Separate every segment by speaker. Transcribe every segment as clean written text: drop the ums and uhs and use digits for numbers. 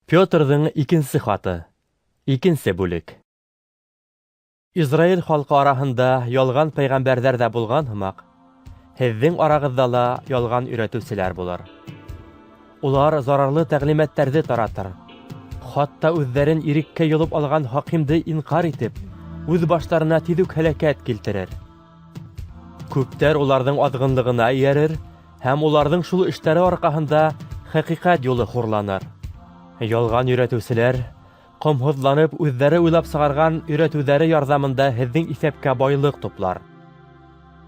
Speaker 1: Петрҙың икенсе хаты. Икенсе бүлек. Израиль халҡы араһында ялған пәйғәмбәрҙәр ҙә булған һымаҡ, һеҙҙең арағыҙҙа ла ялған өйрәтеүселәр булыр. Улар зарарлы тәғлимәттәрҙе таратыр. Хатта үҙҙәрен иреккә йолоп алған хакимде инҡар итеп, үҙ баштарына тиҙ үк һәләкәт килтерер. Күптәр уларҙың аҙғынлығына эйәрер һәм уларҙың шул эштәре арҡаһында хәҡиҡәт юлы хурланыр. Ялған өйрәтеүселәр ҡомһоҙланып үҙҙәре уйлап сығарған өйрәтеүҙәре ярҙамында һеҙҙең иҫәпкә байлыҡ туплар.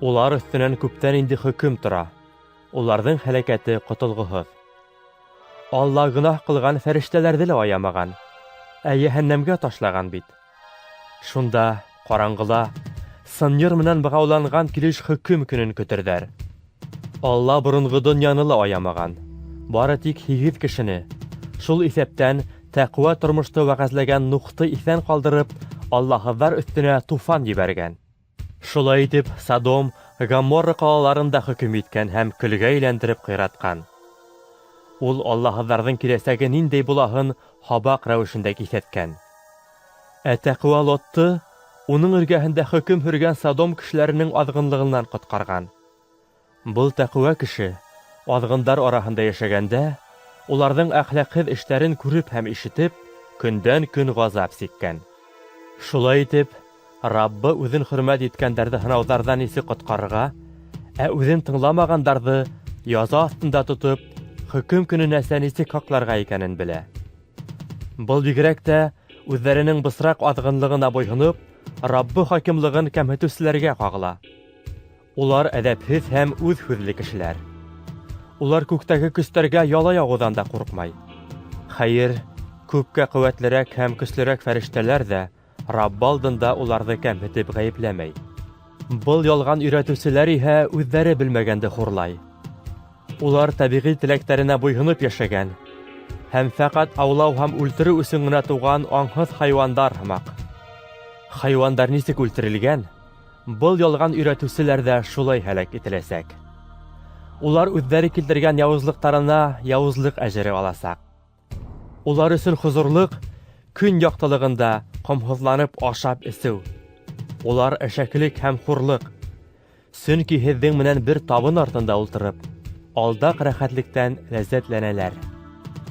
Speaker 1: Улар өҫтөнән күптән инде хөкөм тора. Уларҙың һәләкәте ҡотолғоһоҙ. Алла гонаһ ҡылған фәрештәләрҙе лә аямаған, ә йәһәннәмгә ташлаған бит. Шунда ҡараңғыла сынйыр менән бығауланған килеш хөкөм көнөн көтөрҙәр. Алла боронғо донъяны ла аямаған, бары тик 8 кешене, шул иҫәптән тәҡүә тормошто вәғәзләгән Нухты иҫән ҡалдырып, аллаһыҙҙар өҫтөнә туфан ебәргән. Шулай итеп, Содом, Гоморра ҡалаларын да хөкөм иткән һәм көлгә әйләндереп ҡыйратҡан. Ул аллаһыҙҙарҙың киләсәге ниндәй булаһын һабаҡ рәүешендә киҫәткән. Ә тәҡүә Лотты уның эргәһендә хөкөм һөргән Содом кешеләренең аҙғынлығынан ҡотҡарған. Был тәҡүә кеше аҙғындар араһында йәшәгәндә, уларҙың әхлаҡһыҙ эштәрен күреп һәм ишетеп, көндән-көн ғазап сиккән. Шулай итеп, Раббы үҙен хөрмәт иткәндәрҙе һынауҙарҙан нисек ҡотҡарырға, ә үҙен тыңламағандарҙы яза аҫтында тотоп, хөкөм көнөнәсә нисек һаҡларға икәнен белә. Был бигерәк тә үҙҙәренең бысраҡ аҙғынлығына буйһоноп, Раббы хакимлығын кәмһетеүселәргә ҡағыла. Улар әҙәпһеҙ һәм үҙ һүҙле кешеләр. Улар күктәге көстәргә яла яғыуҙан да ҡурҡмай. Хәйер, күпкә ҡеүәтлерәк һәм көслөрәк фәрештәләр ҙә Раббы алдында уларҙы кәмһетеп ғәйепләмәй. Был ялған өйрәтеүселәр иһә үҙҙәре белмәгәнде хурлай. Улар тәбиғи теләктәренә буйһоноп йәшәгән һәм фәҡәт аулау һәм үлтереү өсөн генә тыуған аңһыҙ хайуандар һымаҡ. Хайуандар нисек үлтерелгән, был ялған өйрәтеүселәр ҙә шулай һәләк ителәсәк. Улар үҙҙәре килтергән яуызлыҡтарына яуызлыҡ әжере аласаҡ. Улар өсөн хозурлыҡ көн яҡтылығында ҡомһоҙланып ашап эсеү. Улар әшәкелек һәм хурлыҡ. Сөнки һеҙҙең менән бер табын артында ултырып, алдаҡ рәхәтлектән ләззәтләнәләр.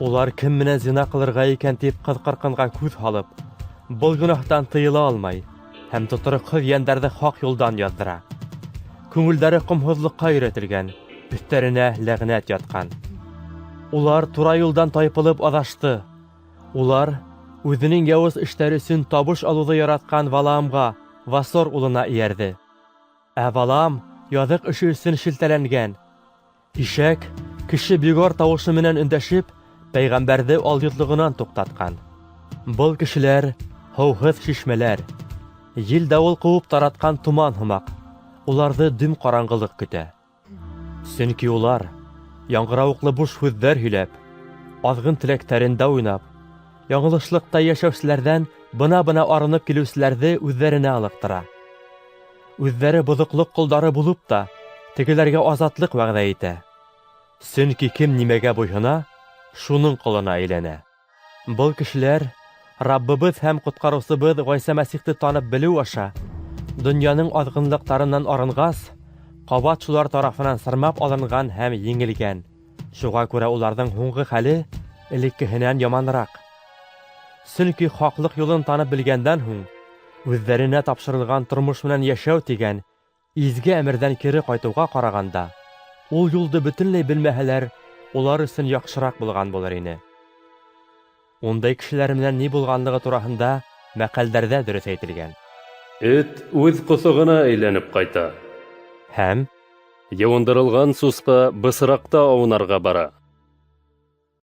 Speaker 1: Улар кем менән зина ҡылырға икән тип ҡыҙ-ҡырҡынға күҙ һалып, был гонаһтан тыйыла алмай һәм тотороҡһоҙ йәндәрҙе хаҡ юлдан яҙҙыра. Күңелдәре ҡомһоҙлоҡҡа өйрәтелгән, өҫтәренә ләғнәт ятҡан. Улар тура юлдан тайпылып аҙашты. Улар үҙенең яуыз эштәре өсөн табыш алыуҙы яратҡан Валаамға, Васор улына эйәрҙе. Ә Валаам яҙыҡ эше өсөн шелтәләнгән. Ишәк кеше Бигор тауышы менән өндәшеп, пәйғәмбәрҙе алйотлоғонан туҡтатҡан. Был кешеләр һыуһыҙ шишмәләр, ел-дауыл ҡыуып таратҡан томан һымаҡ, уларҙы дөм ҡараңғылыҡ көтә. Сөнки улар яңғырауыҡлы буш һүҙҙәр һөйләп, аҙғын теләктәрендә уйнап, яңылышлыҡта йәшәүселәрҙән бына-бына арынып килеүселәрҙе үҙҙәренә ылыҡтыра. Үҙҙәре боҙоҡлоҡ ҡолдары булып та, тегеләргә азатлыҡ вәғәҙә итә. Сөнки кем нимәгә буйһона, шуның ҡолона әйләнә. Был кешеләр Раббыбыҙ һәм ҡотҡарыусыбыҙ Ғайса Мәсихте танып белеү аша донъяның аҙғынлыҡтарынан арынғас, ҡабат шулар тарафынан сырмап алынған һәм еңелгән. Шуға күрә уларҙың һуңғы хәле элеккеһенән яманыраҡ. Сөнки хаҡлыҡ юлын танып белгәндән һуң үҙҙәренә тапшырылған тормош менән йәшәү тигән изге әмерҙән кире ҡайтыуға ҡарағанда, ул юлды бөтөнләй белмәһәләр, улар өсөн яҡшыраҡ булған булыр ине. Ундай кешеләр менән ни булғанлығы тураһында мәҡәлдәрҙә дөрөҫ әйтелгән.
Speaker 2: Эт үҙ ҡоҫоғона әйләнеп ҡайта.
Speaker 1: Һәм
Speaker 2: йыуындырылған сусҡа бысраҡта аунарға бара.